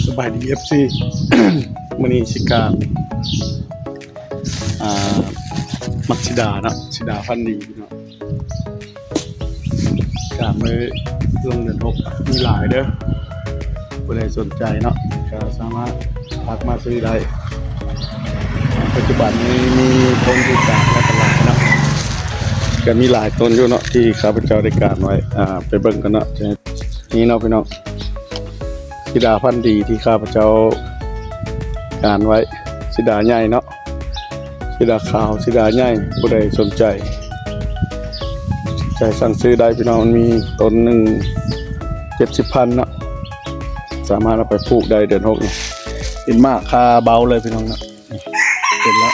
ສະບາຍດີ ເອັຟຊີ ມື້ນີ້ຊິການ ອ່າ ໝາກສີດາເນາະ ສີດາພັນດີເນາະ ການໄວ້ລົງເດືອນຫົກ ມີຫຼາຍເດີ ຜູ້ໃດສົນໃຈເນາະ ກໍສາມາດທັກມາຊື້ໄດ້. ປັດຈຸບັນນີ້ມີຄົນຕິດຕາມຫຼາຍເນາະ ກໍມີຫຼາຍຕົ້ນຢູ່ເນາະ ທີ່ຂ້າພະເຈົ້າໄດ້ການໄວ້ ອ່າ ໄປເບິ່ງກັນເນາະ. ນີ້ເນາະພີ່ນ້ອງ ສີດາພັນດີທີ່ຂ້າພະເຈົ້າການໄວ້ ສີດາໃຫຍ່ເນາະ ສີດາຂາວ ສີດາໃຫຍ່ ຜູ້ໃດສົນໃຈ ໃຈສັ່ງຊື້ໄດ້ພີ່ນ້ອງ ມັນມີຕົ້ນໜຶ່ງ ເຈັດສິບພັນເນາະ ສາມາດເອົາໄປປູກໄດ້ເດືອນຫົກນີ້ ເປັນໝາກຄາເບົາເລີຍພີ່ນ້ອງເນາະ ເປັນແລ້ວ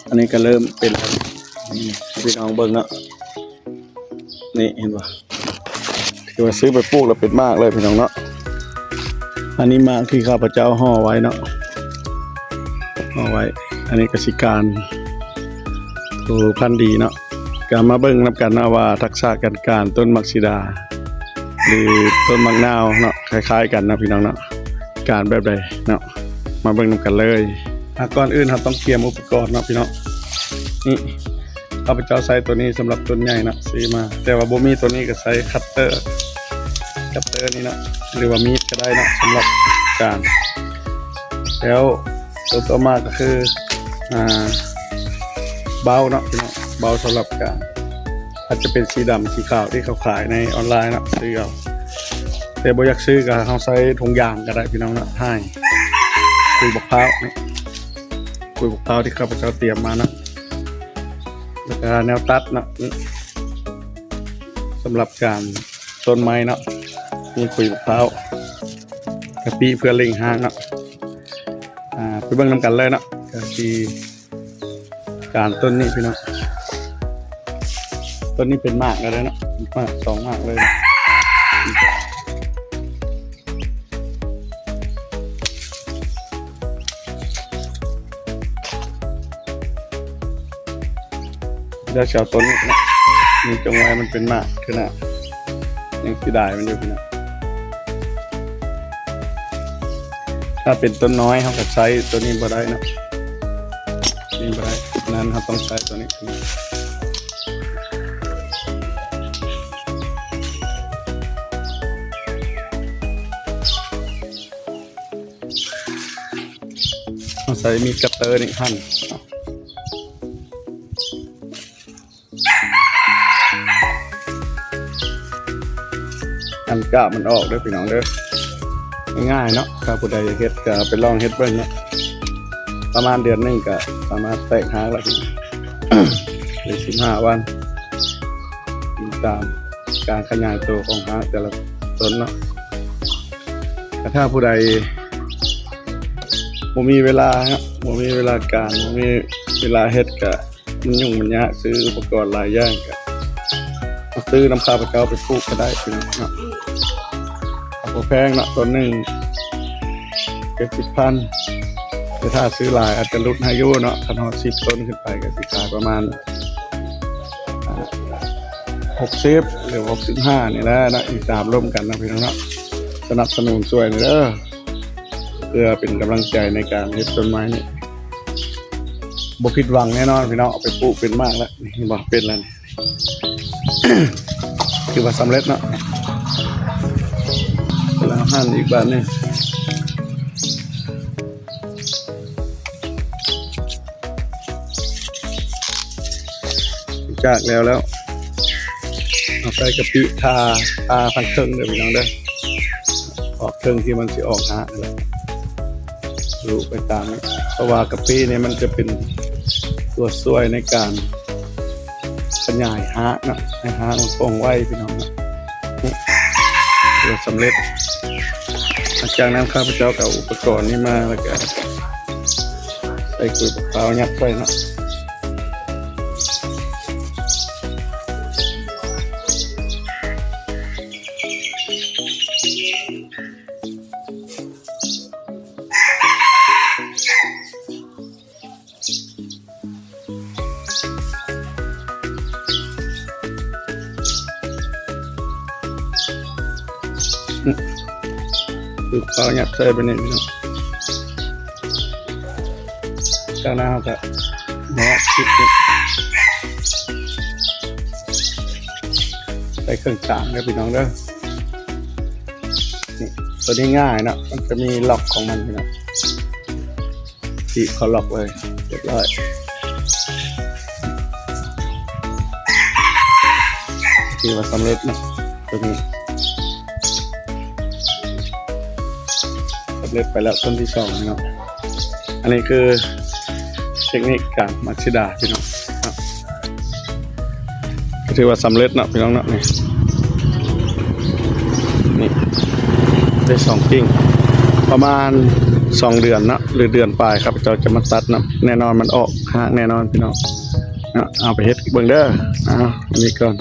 ອັນນີ້ກໍເລີ່ມເປັນແລ້ວ ນີ້ພີ່ນ້ອງເບິ່ງເນາະ. ນີ້ເຫັນບໍ່ ຄືວ່າຊື້ໄປປູກແລ້ວເປັນໝາກເລີຍພີ່ນ້ອງເນາະ. ອັນນີ້ໝາກທີ່ຂ້າພະເຈົ້າຫໍ່ໄວ້ເນາະ ຫໍ່ໄວ້ ອັນນີ້ກະສິການ ໂອ້ ພັນດີເນາະ. ກະມາເບິ່ງນຳກັນເນາະວ່າທັກສະການການຕົ້ນໝາກສີດາ ຫຼື ຕົ້ນໝາກນາວເນາະ ຄ້າຍໆກັນເນາະພີ່ນ້ອງເນາະ ການແບບໃດເນາະ ມາເບິ່ງນຳກັນເລີຍ. ອ່າ ກ່ອນອື່ນເຮົາຕ້ອງກຽມອຸປະກອນເນາະພີ່ນ້ອງ ນີ້ ຂ້າພະເຈົ້າໃຊ້ໂຕນີ້ສຳລັບຕົ້ນໃຫຍ່ເນາະ ຊື້ມາ ແຕ່ວ່າບໍ່ມີໂຕນີ້ກໍໃຊ້ຄັດເຕີ ຄັດເຕີນີ້ເນາະ ຫຼືວ່າມີດກໍໄດ້ເນາະ ສຳລັບການ. ແລ້ວໂຕຕໍ່ມາກໍຄື ອ່າ ເບົາເນາະພີ່ນ້ອງ ເບົາສຳລັບການ ອາດຈະເປັນສີດຳສີຂາວທີ່ເຂົາຂາຍໃນອອນລາຍເນາະ ຊື້ເອົາ ແຕ່ບໍ່ຢາກຊື້ກໍເຮົາໃຊ້ຖົງຢາງກໍໄດ້ພີ່ນ້ອງເນາະ. ຫາຍ ຂຸຍບັກພ້າວ ນີ້ ຂຸຍບັກພ້າວທີ່ຂ້າພະເຈົ້າຕຽມມາເນາະ ແລ້ວກໍແນວຕັດເນາະ ນີ້ ສຳລັບການຕົ້ນໄມ້ເນາະ ມີຂຸຍບັກພ້າວ ກະປິເພື່ອເລັ່ງຮາກເນາະ. ອ່າ ໄປເບິ່ງນຳກັນເລີຍເນາະ ກະຊິການຕົ້ນນີ້ພີ່ນ້ອງ ຕົ້ນນີ້ເປັນໝາກແລ້ວເນາະ ໝາກສອງໝາກເລີຍ. ດຽວຊິເອົາຕົ້ນນີ້ນະ ນີ້ຈົ່ງໄວ້ມັນເປັນໝາກເທື່ອໜ້າ ຍັງເສຍດາຍມັນຢູ່ພີ່ນ້ອງ. ຖ້າເປັນຕົ້ນນ້ອຍເຮົາກໍໃຊ້ໂຕນີ້ບໍ່ໄດ້ເນາະ ນີ້ບໍ່ໄດ້ ນັ້ນເຮົາຕ້ອງໃຊ້ໂຕນີ້. ເຮົາໃຊ້ມີດຄັດເຕີນີ້ຫັ່ນ ຫັ່ນກ້າມມັນອອກເດີພີ່ນ້ອງເດີ ງ່າຍໆເນາະ. ຖ້າຜູ້ໃດຢາກເຮັດກໍໄປລອງເຮັດເບິ່ງເນາະ ປະມານເດືອນໜຶ່ງກໍສາມາດແຕກຮາກແລ້ວ ຫຼື ສິບຫ້າວັນ ຕິດຕາມການຂະຫຍາຍໂຕຂອງຮາກແຕ່ລະຕົ້ນເນາະ. ແຕ່ຖ້າຜູ້ໃດບໍ່ມີເວລາເນາະ ບໍ່ມີເວລາການ ບໍ່ມີເວລາເຮັດ ກະມັນຫຍຸ້ງມັນຍາກ ຊື້ອຸປະກອນຫຼາຍຢ່າງ ກະມາຊື້ນຳຂ້າພະເຈົ້າໄປປູກກໍໄດ້ພີ່ນ້ອງເນາະ. ບໍ່ແພງເນາະ ຕົ້ນໜຶ່ງເຈັດສິບພັນ ແຕ່ຖ້າຊື້ຫຼາຍອາດຈະຫຼຸດໃຫ້ຢູ່ເນາະ ຄັນຮອດສິບຕົ້ນຂຶ້ນໄປກໍຊິຂາຍປະມານ ອ່າ ຫົກສິບ ຫຼື ຫົກສິບຫ້ານີ້ແຫຼະເນາະ. ຕິດຕາມລົມກັນເນາະພີ່ນ້ອງເນາະ ສະໜັບສະໜູນຊ່ວຍແດ່ເດີ ເພື່ອເປັນກຳລັງໃຈໃນການເຮັດຕົ້ນໄມ້ນີ້ ບໍ່ຜິດຫວັງແນ່ນອນພີ່ນ້ອງ. ເອົາໄປປູກເປັນໝາກແລ້ວ ນີ້ເຫັນບໍ່ ເປັນແລ້ວນີ້ ຖືວ່າສຳເລັດເນາະ. ແລ້ວຫັ່ນອີກບາດໜຶ່ງ ຈາກແລ້ວແລ້ວ ເຮົາໃສ່ກະປິທາ ທາທາງເທິງເດີພີ່ນ້ອງເດີ ອອກເທິງທີ່ມັນຊິອອກຮາກຫັ້ນແຫຼະ ລຸໄປຕາມນີ້ ເພາະວ່າກະປິນີ້ມັນຈະເປັນຕົວຊ່ວຍໃນການຂະຫຍາຍຮາກເນາະ ໃຫ້ຮາກມັນປ່ອງໄວພີ່ນ້ອງເນາະ. ນີ້ ຖືວ່າສຳເລັດ. ຫຼັງຈາກນັ້ນຂ້າພະເຈົ້າກໍເອົາອຸປະກອນນີ້ມາ ແລ້ວກໍໃສ່ຂຸຍບັກພ້າວຍັດໃສ່ເນາະ. ອືມ ປຶບ ເອົາຍັດໃສ່ແບບນີ້ພີ່ນ້ອງ. ຈາກນັ້ນເຮົາກໍເນາະ ປິດນີ້ ໃສ່ເຄື່ອງສາງເດີພີ່ນ້ອງເດີ. ນີ້ ຕົວນີ້ງ່າຍເນາະ ມັນຈະມີລັອກຂອງມັນພີ່ນ້ອງ. ທີ່ເຂົາລັອກໄວ້ຮຽບຮ້ອຍ ຖືວ່າສຳເລັດເນາະ ຕົວນີ້ສຳເລັດໄປແລ້ວ ຕົນທີສອງເນາະ. ອັນນີ້ຄືເຕັກນິກການໝັກສີດາພີ່ນ້ອງເນາະ. ກໍຖືວ່າສຳເລັດເນາະພີ່ນ້ອງເນາະ. ນີ້ ນີ້ ໄດ້ສອງກິ່ງ ປະມານສອງເດືອນເນາະ ຫຼືເດືອນປາຍ ຂ້າພະເຈົ້າຈະມາຕັດເນາະ. ແນ່ນອນມັນອອກຮາກແນ່ນອນພີ່ນ້ອງເນາະ. ເອົາໄປເຮັດເບິ່ງເດີ. ເອົາອັນນີ້ກ່ອນ